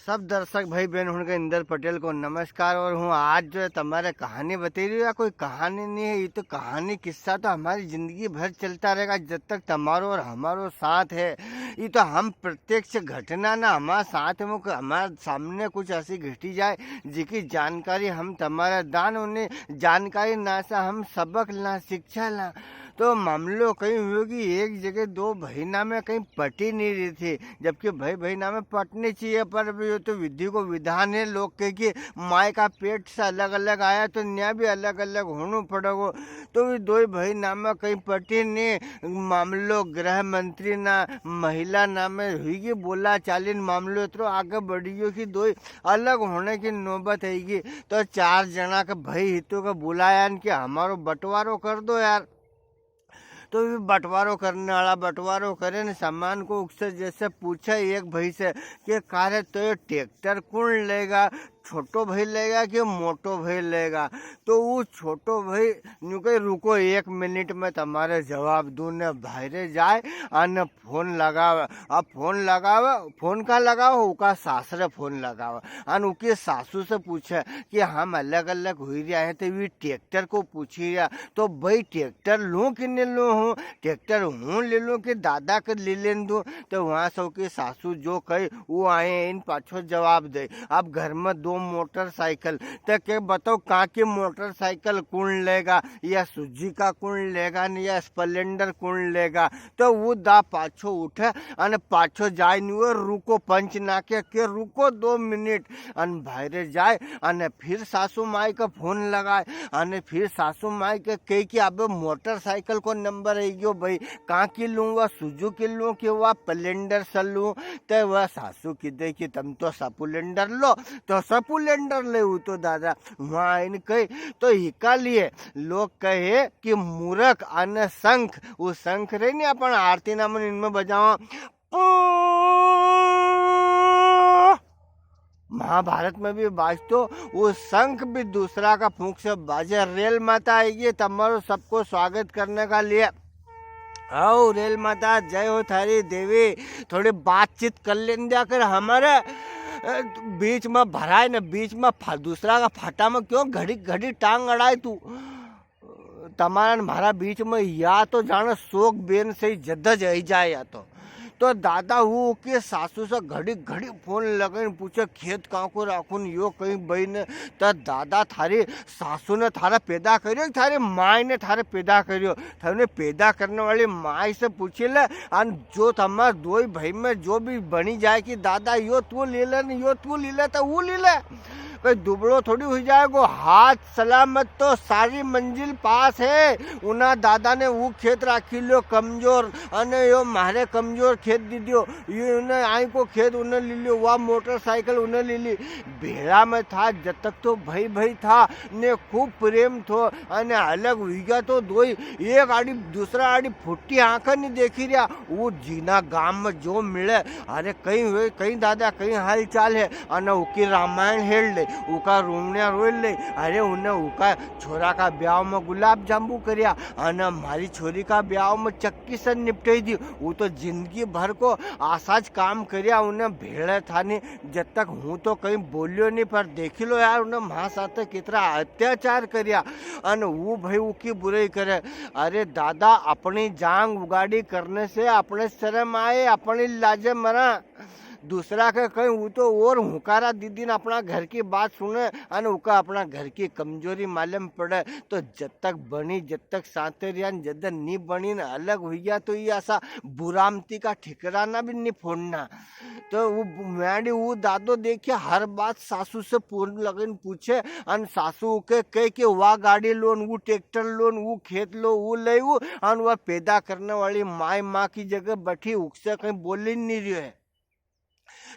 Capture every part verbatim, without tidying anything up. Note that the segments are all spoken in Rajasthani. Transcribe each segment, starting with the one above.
सब दर्शक भाई बहन हुण के इंदर पटेल को नमस्कार। और हूँ आज जो है तमारे कहानी बताई रही हूँ, या कोई कहानी नहीं है, ये तो कहानी किस्सा तो हमारी जिंदगी भर चलता रहेगा। जब तक तमारो और हमारो साथ है, ये तो हम प्रत्यक्ष घटना ना हमारे साथ में को-, हमारे सामने कुछ ऐसी घटी जाए, जिकी जानकारी हम तमारे दान, उन्हें जानकारी ना से हम सबक ला, शिक्षा ला। तो मामलो कहीं हुयो कि एक जगह दो भाई ना में कहीं पटी नहीं रही थी, जबकि भाई भाई ना में पटनी चाहिए, पर अब यो तो विधि को विधान है। लोग कहे कि माय का पेट से अलग अलग आया, तो न्या भी अलग अलग होनो पड़ेगो। तो वी दोई भाई ना में कहीं पटी नहीं। मामलो गृह मंत्री ना महिला ना में हुई की बोला चालीन मामलो इतरो आगे बढ़ गयो कि दोई अलग होने की नौबत आएगी। तो चार जना के भाई हितों के बुलाया न कि हमारो बंटवारो कर दो यार। तो वी बंटवारो करने वाला बंटवारो करे ने, सामान को उकसे जैसे पूछे एक भाई से कि "का रे, तो ये ट्रैक्टर कौन लेगा, छोटो भाई लेगा कि मोटो भाई लेगा?" तो वो छोटो भाई न्यू कहे, "रुको, एक मिनट में तमारे जवाब दूं ने।" बाहरे जाए अने फोन लगावे। अब फोन लगावे, फोन का लगावे, उका सासरे फोन लगावे। अन उकी सासू से पूछे कि "हम अलग-अलग हुई रिया है, तो वी ट्रैक्टर को पूछी रिया, तो भाई ट्रैक्टर लूं कि नी लूं हूं? ट्रैक्टर हूं ले लूं कि दादा के ले लेन दूं?" तो वहां से उकी सासू जो कही, वो आए इन पाछो जवाब दे। अब घर में दो मोटरसाइकिल, तो के बताओ, कां की मोटरसाइकिल कौन लेगा, या सुजुकी का कौन लेगा, न या स्प्लेंडर कौन लेगा? तो वो दा पाछो उठे अने पाछो जाय नी, वो रुको, पंच नाके के रुको दो मिनट। अन बाहरे जाय अने फिर सासू माई का फोन लगाय अने फिर सासू माई के कही कि "अबे मोटरसाइकिल को नंबर आई गयो भाई, कां की लूं, वा सुजुकी लूं कि वा स्प्लेंडर से लूं?" ते वा सासू की दे कि "तम तो स्प्लेंडर लो, तो स्प्लेंडर ले।" वो तो दादा वहां आइन कही, तो इका लिए लोग कहे कि मूरख अने शंख, वो शंख रहे नी अपन आरती ना में इनमें बजावा, पू। महाभारत में भी बाजतो, वो शंख भी दूसरा का फूंक से बाजे। रेल माता आएगी तमारो सबको स्वागत करने का लिए। आओ रेल माता, जय हो थारी देवी। थोड़ी बातचीत कर लेन दिया कर हमारे, अ, बीच में भराय न, बीच में फा-, दूसरा का फाटा में क्यों घड़ी घड़ी टांग अड़ाय तू? तमारा न म्हारा बीच में या तो जाने सोक बेन से ही जद ज आई जाए या तो। तो दादा वो के सासू से घड़ी घड़ी फोन लगाइन पूछे, "खेत कां को राखूं न यो कहीं बई ने?" तो दादा थारी सासू ने थारा पैदा करियो, थारी माय ने थारे पैदा करियो? थारे पैदा करने वाली माय से पूछी ले, अन जो तमार दोई भाई में जो भी बनी जाए कि दादा यो तू ले ले न, यो तू ले ले, तो वो ले ले। कोई दुबळो थोड़ी हुई जाएगो, हाथ सलामत तो सारी मंजिल पास है। उना दादा ने वो खेत राखी लियो कमजोर, अने यो म्हारे कमजोर खेत दी दियो, यो उन्हें आई को खेत उन्हें ले लियो, वा मोटरसाइकिल उन्हें ले ली। भेड़ा में था जब तक तो भाई भाई था, ने खूब प्रेम थो, अने अलग हुई गया तो दोई एक आड़ी दूसरा आड़ी फुटी आंखा नी देखी रिया। वो जीना गाम में जो मिले, अरे कई हुए, कई दादा, कई हाल चाल है, अने उकी रामायण हेल ले, उका रोवणिया रोल ले, अरे उन्हें उका छोरा का ब्याव में गुलाब जांबू करिया, अने म्हारी छोरी का ब्याव में चक्की से निपटाई दी। वो तो जिंदगी भर को आसा ज काम करिया, उन्हें भेड़े था नी, जब तक हूँ तो कई बोलियो नी, पर देखी लो यार, उन्हें म्हा साथे कितरा अत्याचार करिया। अन वो भाई उकी बुराई करे। अरे दादा, अपनी जांग उगाड़ी करने से अपने शर्म आए, अपनी लाजे मरा। दूसरा के कई वो तो और हुंकारा दी दी न अपना घर की बात सुने, अन उका अपना घर की कमजोरी मालूम पड़े। तो जब तक बनी, जब तक साथे रिया न, जद नी बनी न अलग हुई गया, तो ये ऐसा बुरामती का ठिकराना भी नी फोड़ना। तो वो म्याड़ी वो दादो देखे हर बात सासू से फोन लगन पूछे, अन सासू के कहे कि वा गाड़ी लो न, वो ट्रैक्टर लो न, वो खेत लो, वो ले वो, अन वा पैदा करने वाली माय माँ की जगह बैठी, उकसे कई बोली नी रियो है।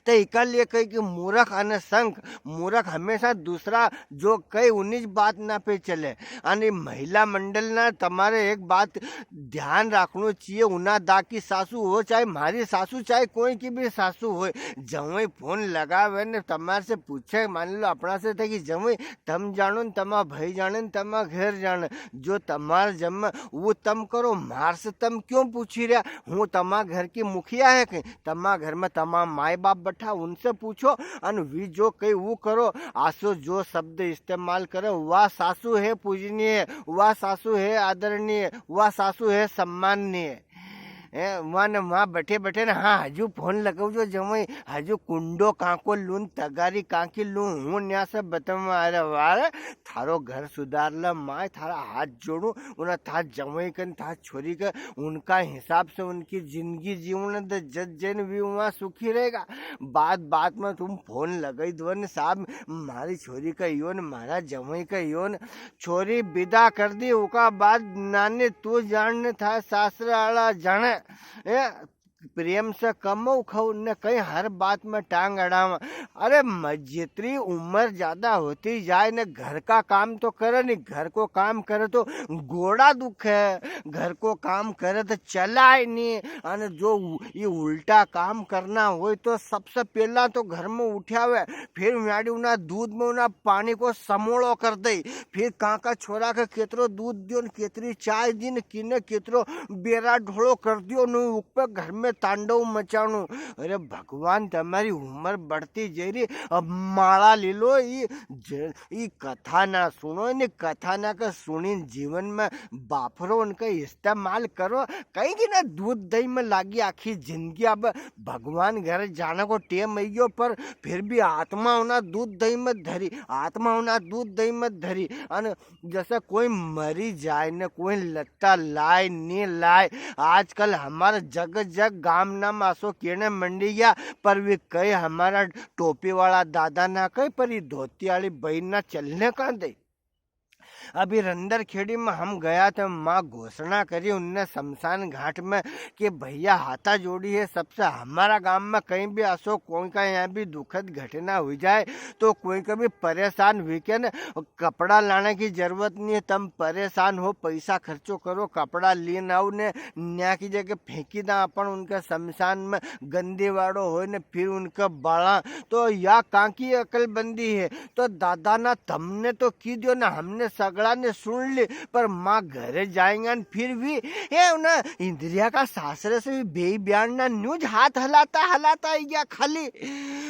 तो इका लिए कहे कि मूरख अने संख, मूरख हमेशा दूसरा जो कहे उन्हीं बात ना पे चले। अने महिला मंडल ना तमारे एक बात ध्यान राखणो चाहिए, उना दा की सासू हो, चाहे म्हारी सासू, चाहे कोई की भी सासू हो, जवई फोन लगावे ने तमार से पूछे, मान लो अपना से, तो कि जवई तम जाणो ने तमा भाई जाणे ने तमा घर जाणे, जो तमार जम वो तम करो, म्हार से तम क्यों पूछी रहा? हूँ तमा घर की मुखिया है कई? तमा घर में तमा माय बाप बैठा उनसे पूछो, अन वी जो कही वो करो। आसो जो शब्द इस्तेमाल करे, वा सासू है पूजनीय, वा सासू है आदरणीय, वा सासू है सम्माननीय। ए, वहाँ ने वहाँ बैठे बैठे ने, हाँ, हजू फोन लगावजो जमाई, हजू कुंडो कांको लून, तगारी कांकी लून, हूँ न्या से बताऊँ। अरे वाह रे, थारो घर सुधार ले माय, थारा हाथ जोड़ू, उन्हें थार जमाई कन, थार छोरी के, उनका हिसाब से उनकी जिंदगी जीवन दे, जद जन भी वहाँ सुखी रहेगा। बात बात में तुम फोन लगाई दो ने साहब, मारी छोरी का यो ने, मारा जमाई का यो ने, छोरी विदा कर दी, उका बाद नानी तू जान ने था सासरे आला जाने। ए, प्रेम से कमो खाओ ने कहीं हर बात में टांग अड़ावा। अरे म-, जितनी उम्र ज्यादा होती जाए ने, घर का काम तो करे नी, घर को काम करे तो गोड़ा दुखे, घर को काम करे तो चलाए नी। अने जो उ-, ये उल्टा काम करना होय तो सबसे पहला तो घर में उठावे, फिर म्याड़ी उना दूध में उना पानी को समोळो कर दे, फिर कांका छोरा के केतरो दूध दियो ने केतरी चाय दी ने किने केतरो बेरा ढोलो कर दियो ने ऊपर घर में तांडव मचाणो। अरे भगवान, तमारी उम्र बढ़ती जई री, अब माला ले लो, ई ज-, ई कथा ना सुनो, इन कथा ना के सुनी जीवन में बापरो, उनका इस्तेमाल करो। कहीं की ना दूध दही में लागी आखी जिंदगी। अब भगवान घर जाने को टेम आई गयो, पर फिर भी आत्मा होना दूध दही में धरी, आत्मा होना दूध दही में धरी। अन जैसे कोई मरी जाए ने कोई लत्ता लाए नी लाए, आजकल हमारा जग जग गाम ना मासो केने मंडी गया, पर वे कहे हमारा टोपी वाला दादा ना कहे, पर ये धोती वाली बहन ना चलने का दे। अभी रंदर खेड़ी में हम गया तो माँ घोषणा करी उनने शमशान घाट में कि भैया हाथा जोड़ी है सबसे, हमारा गांव में कहीं भी असो कोई का यहाँ भी दुखद घटना हुई जाए तो कोई कभी परेशान हुई के न कपड़ा लाने की जरूरत नहीं है, तम परेशान हो, पैसा खर्चो करो, कपड़ा लेन आओ ने न्या की जगह फेंकी दा अपन उनके शमशान में, गंदी वाड़ो होय ने फिर उनके बाला। तो या कांकी अकलबंदी है? तो दादा ना तमने तो की दियो ना, हमने सगळा ने सुन ली, पर माँ घरे जाएंगा न फिर भी, ए, उन्हें इंद्रिया का सासरे से भी बेई ब्यान ना न्यूज हाथ हलाता हलाता आई गया खाली।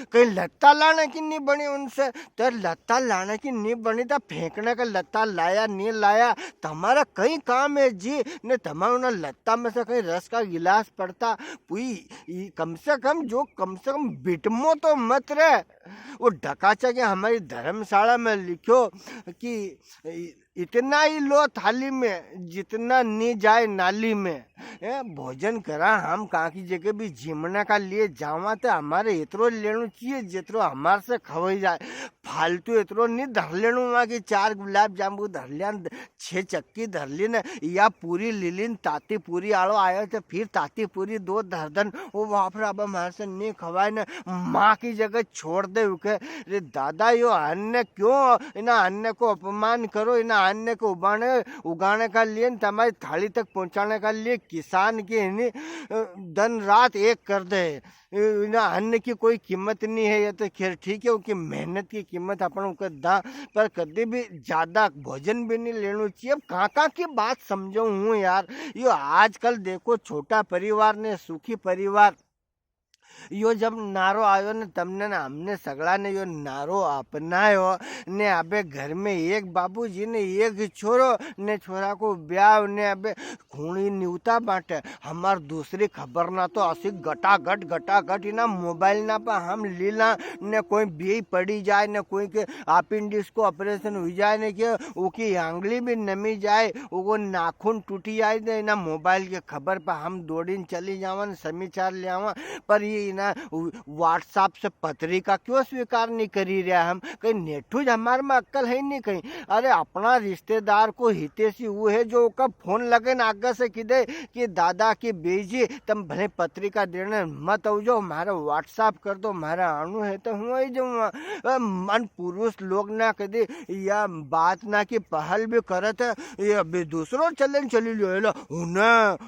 कहीं लत्ता लाने की नी बनी उनसे, तो लत्ता लाने की नी बनी तो फेंकने का लत्ता लाया नी लाया, तमारा कई काम है जी, ने तमारा उन्हें लत्ता में से कहीं रस का गिलास पड़ता, पुई, ई, कम से कम जो, कम से कम बिटमो तो मत रे। वो डकाचा के हमारी धर्मशाला में लिख्यो कि इ-, इतना ही लो थाली में, जितना नी जाए नाली में। ए, भोजन करा हम कांकी जगह भी जीमने का लिए जावा तो हमारे इतरो लेनो चाहिए जितरो हमारे से खवाई जाए। फालतू इतरो नी धर लेनो वहाँ की चार गुलाब जामुन धर लिया, छह चक्की धर ली ने, या पूरी लीली न ताती पूरी आलो आयो तो फिर ताती पूरी दो धर दन। ओ बाप रे, अब हमारे से नी खवाए ने, माँ की जगह छोड़ दे उके। रे दादा, यो अन्न क्यों, इना अन्न को अपमान करो, इना अन्न को उबाने, उगाने का लिए न तमारी थाली तक पहुँचाने का लिए किसान की है नी, अ, दन रात एक कर दे। ए, इना अन्न की कोई कीमत नी है, ये तो खैर ठीक है, उनकी मेहनत की कीमत अपन उनके दा, पर कदी भी ज्यादा भोजन भी नी लेनो चाहिए। अब काका की बात समझो हूँ यार, यो आजकल देखो छोटा परिवार ने सुखी परिवार, यो जब नारो आयो ने तमने ने हमने सगळा ने यो नारो अपनायो ने अबे घर में एक बाबूजी ने एक छोरो ने छोरा को ब्याव ने अबे खूणी न्यूता बाटे। हमार दूसरी खबर ना तो असी गटागट, गटागट इना मोबाइल ना पर हम लीला ने कोई बेई पड़ी जाए, ने कोई के appendix को operation हुई जाए, ने के उकी आंगली भी नमी जाए, उको नाखून टूटी जाए, ने इना मोबाइल के खबर पर हम दौड़ीन चली जावा ने समाचार ले आवा। पर ये इना WhatsApp से पत्रिका क्यों स्वीकार नहीं करी रहा हम? कहीं नेठू ज हमारे में अक्कल है नहीं कहीं? अरे, अपना रिश्तेदार को हितैषी वो है जो ओका फोन लगे न आगे से किदे कि दादा की बेजी, तम भले पत्रिका देने मत आवजो, म्हारे WhatsApp कर दो, म्हारे आणू है तो हूँ आई जाऊँ। अ, मन पुरुष लोग ना कदे या बात ना की पहल भी करत है, ये अभी दूसरो चलन चली लियो है लो, उन्हें, अ,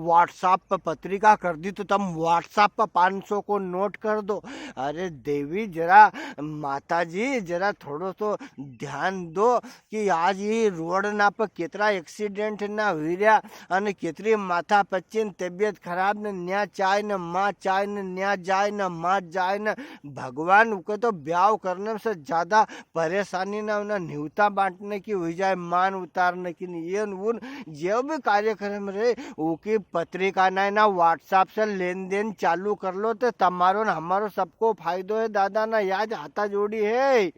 WhatsApp पे पत्रिका कर दी तो तम WhatsApp पे पाँच सौ को नोट कर दो। अरे देवी, जरा माता जी, जरा थोड़ो सो ध्यान दो कि आज ये रोड ना पर कितरा एक्सीडेंट ना हुई रहा, अने कितरी माथा पच्ची न तबीयत खराब न न्या चाय न माँ चाय न न्या जाय न माँ जाय न। भगवान उके तो ब्याव करने से ज्यादा परेशानी ना उन्हें न्यूता बांटने की हुई जाए, मान उतारने की नहीं। ये उन जो भी कार्यक्रम रहे, उकी पत्रिका ना, ना WhatsApp से लेन देन चालू कर लो, तो तमारो न हमारो सबको फायदो है दादा ना, याज हाथा जोड़ी है।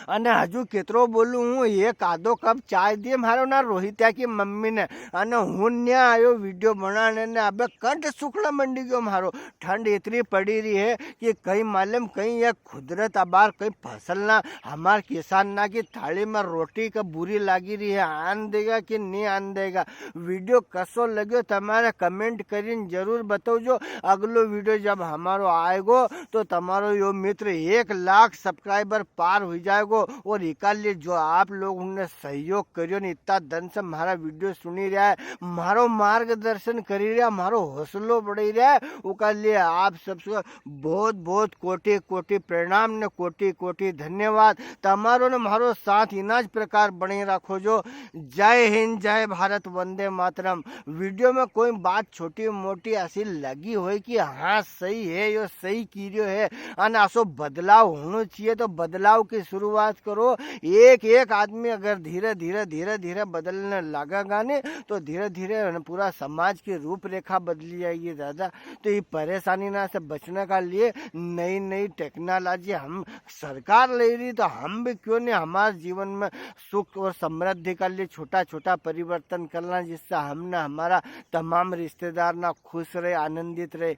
अने हजू कितरो बोलूं हूँ, एक आधो कप चाय दिए म्हारो ना रोहित्या की मम्मी ने। अने हूँ न्या आयो वीडियो बनाने ने, अबे कंठ सुखना मंडी गयो म्हारो। ठंड इतरी पड़ी रही है कि कई मालूम कई ये कुदरत अबार कई फसल ना, हमार किसान ना की थाली में रोटी का बुरी लागी रही है, आन देगा कि नहीं आन देगा। वीडियो कसो लग्यो, तमारे comment करीन जरूर बताओ। जो अगलो वीडियो जब हमारो आएगो, तो तमारो यो मित्र एक लाख subscriber पार हुई जाएगो। और इका लिए जो आप लोग उनने सहयोग करियो ने, इतना दन से म्हारा वीडियो सुनी रहा है, म्हारो मार्गदर्शन करी रहा, म्हारो हौसलो बढ़ाई रहा है, उका लिए आप सबसे बहुत बहुत कोटि कोटि प्रणाम ने कोटि कोटि धन्यवाद। तमारो ने म्हारो साथ इनाज प्रकार बने रखो जो। जय हिंद, जय भारत, वंदे मातरम। वीडियो में कोई बात छोटी मोटी ऐसी लगी होय कि हाँ सही है, यो सही की रियो है, अन असो बदलाव होनो चाहिए, तो बदलाव की शुरुआत करो। एक एक आदमी अगर धीरे धीरे धीरे धीरे बदलने लगेगा ने, तो धीरे धीरे पूरा समाज की रूपरेखा बदली जाएगी दादा। तो ये परेशानी ना से बचने का लिए नई नई टेक्नोलॉजी हम सरकार ले रही, तो हम भी क्यों नहीं हमारे जीवन में सुख और समृद्धि का लिए छोटा छोटा परिवर्तन करना, जिससे हम ना हमारा तमाम रिश्तेदार ना खुश रहे, आनंदित रहे।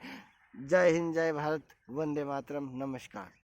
जय हिंद, जय भारत, वंदे मातरम, नमस्कार।